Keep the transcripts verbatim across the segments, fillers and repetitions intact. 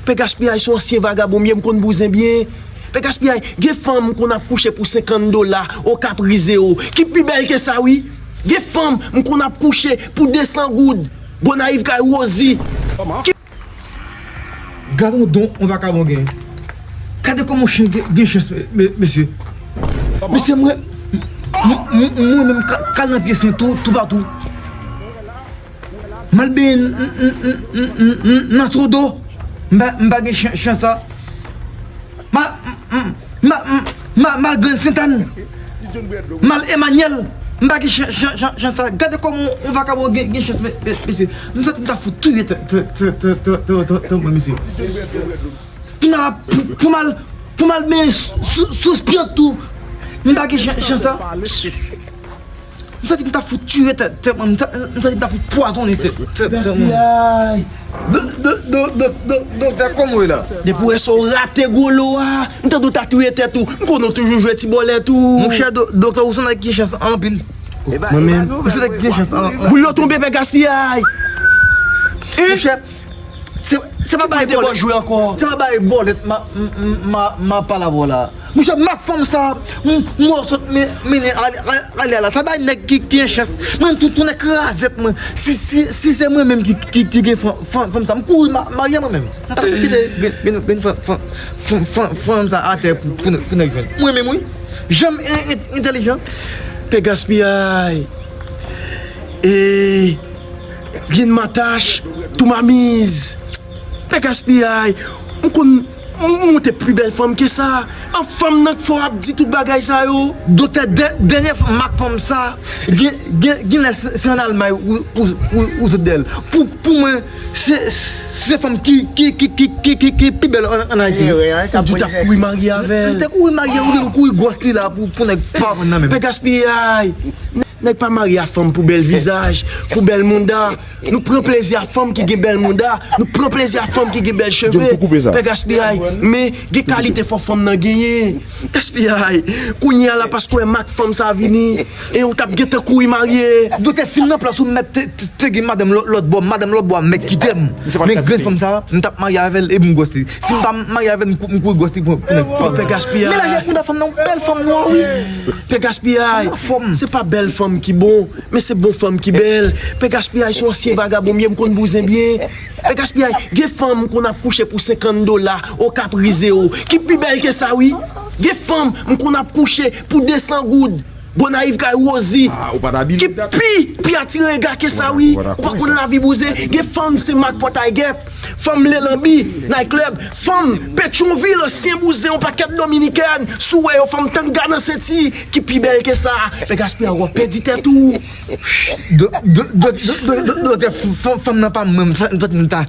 Pè Gaspiyay se yon ansyen vagabon m ye, m konn bouzen byen. Pè Gaspiyay, gen fanm m konn ap kouche pou senkant dola, o Kaprizeo, ki pi bèl ke sa, wi. Gen fanm m konn ap kouche pou de san goud, Gonayiv kay Wozi. Ki Gade yon don yon vakabon gen. Gade kòman yon chen gen, gen chans, me-, me-, mesye. Mesye, mwen, m-, m-, m-, mwen menm ka, ka al nan pye sen tou, toupatou. M al benyen n-, n-, n-, n-, n-, n-, nan Sodo. M pa, m pa gen chan, chans sa. M al, m-, m-, m-, m-, m-, m al Grann Sentàn. M al Emanyèl. M pa gen chan, chan, chan, chans sa. Gade kòman yon vakabon gen, gen chans, me-, me-, mesye. M santi m ta fout touye tèt, tèt, tèt mwen, mesye. Kounye a la, pou, pou m al, pou m al benyen sou, sou, sou Spirant tou. M pa gen chan, chans sa. M santi m ta fout tiye tèt, tèt mwen, m sa-, m santi m ta fout pwazonnen tèt, tèt, tèt mwen. Gaspiyay. Do-, do-, do-, do-, do-, doktè, kòman w ye la? Depi w wè sa w rate gwo lo a, m tande w ta touye tèt ou. M konnen w toujou jwe ti bòlèt ou. Monchè, do-, doktè, ou se nèg ki gen chans anpil. Mwen menm. Ou se nèg ki gen chans an-, an-, Boul yo tonbe, pè Gaspiyay. Monchè, Se, se pa bay bòlèt. Se pa bay bòlèt m a, m, m, m a, m a pale avè w la. Monchè, mak fanm sa, m, m wè w sot men, mennen ale, ale, ale a la. Sa bay nèg ki, ki gen chans. Mwen menm tou, tounen krazèt mwen. Si, si, si se mwen menm ki, ki, ki gen fanm, fanm, fanm sa, m kouri ma-, marye mwen menm. M pa t ap kite gen, gen, gen fanm, fanm, fanm, fanm, fanm sa atè pou, pou, pou nèg jwenn. Mwen menm, wi. Jan m en-, en-, entèlijan. Pè Gaspiyay. E Vin matach, tou mamiz. Pè Gaspiyay, m konn m monte pi bèl fanm ke sa. An fanm nan k fè w ap di tout bagay sa yo. Doktè, dè-, dènyè f-, mak fanm sa, gen, gen, gen lè se, se ann Almay ou, ou, ou, ou sot dèyè l. Pou, pou mwen, se, se fanm ki, ki, ki, ki, ki, ki, ki pi bèl ann, ann Ayiti. Ou di w t ap kouri marye avè l. M te kouri marye, ou vin kouri gwòs li la pou, pou nèg pa vann nan men m. Pè Gaspiyay. Nèg pa marye a fanm pou bèl vizaj, pou bèl mounda. Nou pran plezi a fanm ki gen bèl mounda, nou pran plezi a fanm ki gen bèl cheve. Pè Gaspiyay, men gen kalite fò fanm nan genyen. Gaspiyay, kounye a la paske w wè mak fanm sa vini, e ou t ap gentan kouri marye. Doktè, si m nan plas ou, m mèt te, te, te gen madanm lò-, lòt bò, madanm lòt bò a mèt kite m. Men grenn fanm sa, m t ap marye avè l, epi m gwòs li. Si m pa marye avè l, m kou-, m kouri gwòs li pou, pou nèg pa. Pè Gaspiyay. Men lajè mounda fanm nan, yon bèl fanm nwa, wi. Pè Gaspiyay, se pa bèl fanm ki bon, men se bon fanm ki bèl. Pè Gaspiyay se yon ansyen vagabon m ye, m konn bouzen byen. Pè Gaspiyay, gen fanm m konn ap kouche pou senkant dola, o Kaprizeo, ki pi bèl ke sa, wi. Gen fanm m konn ap kouche pou de san goud, Gonayiv kay Wozi, ki pi, pi atire rega ke sa, wi. Ou pa konn lavi bouzen. Gen fanm se mak pòtay gèp. Fanm Lelanbi, night club, fanm Petyonvil, ansyen bouzen, yon pakèt dominikèn, si w wè yo, fanm tanga nan senti, ki pi bèl ke sa. Pè Gaspiyay, w ap pèdi tèt ou. Do-, do-, doktè, fanm, fanm nan pa mwen, m santi m ta.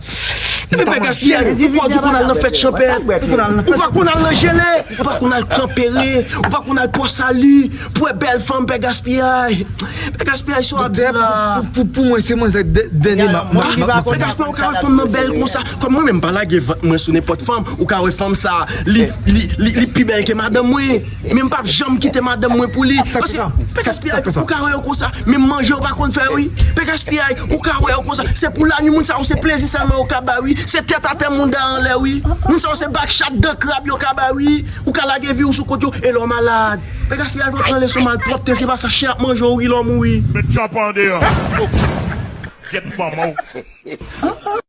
Epi pè Gaspiyay, ou pa di w konn al nan fèt chanpèt, ou pa konn al nan jele, ou pa konn al kanpere, ou pa konn al Pò Sali, pou wè bèl fanm, pè Gaspiyay. Pè Gaspiyay, sa w ap di la. Pou, pou, pou mwen, se mwen, se dè-, dènye ma, ma, ma, ma. Pè Gaspiyay, ou ka wè fanm nan bèl konsa. Kòm mwen menm, m pa lage vant mwen sou nenpòt fanm, ou ka wè fanm sa, li, li, li, li pi bèl ke madanm mwen. Men m p ap janm kite madanm mwen pou li. Paske, pè Gaspiyay, ou ka wè yo konsa. Menm manje, ou pa konn fè, wi. Pè Gaspiyay, ou ka wè yo konsa. Se pou lanwi, moun sa yo, se plezi sèlman yo ka bay, wi. Se tèt atè, moun da anlè, wi. Moun sa yo, se bak chat, dan krab yo ka bay, wi. Ou ka lage vi w sou kont yo, e lè w malad. Pè Gaspiyay, ou pran leson malpwòpte, se pa sa, chen ap manje w, wi, lè w mouri. Met tchòp an deyò. Gyèt manman w.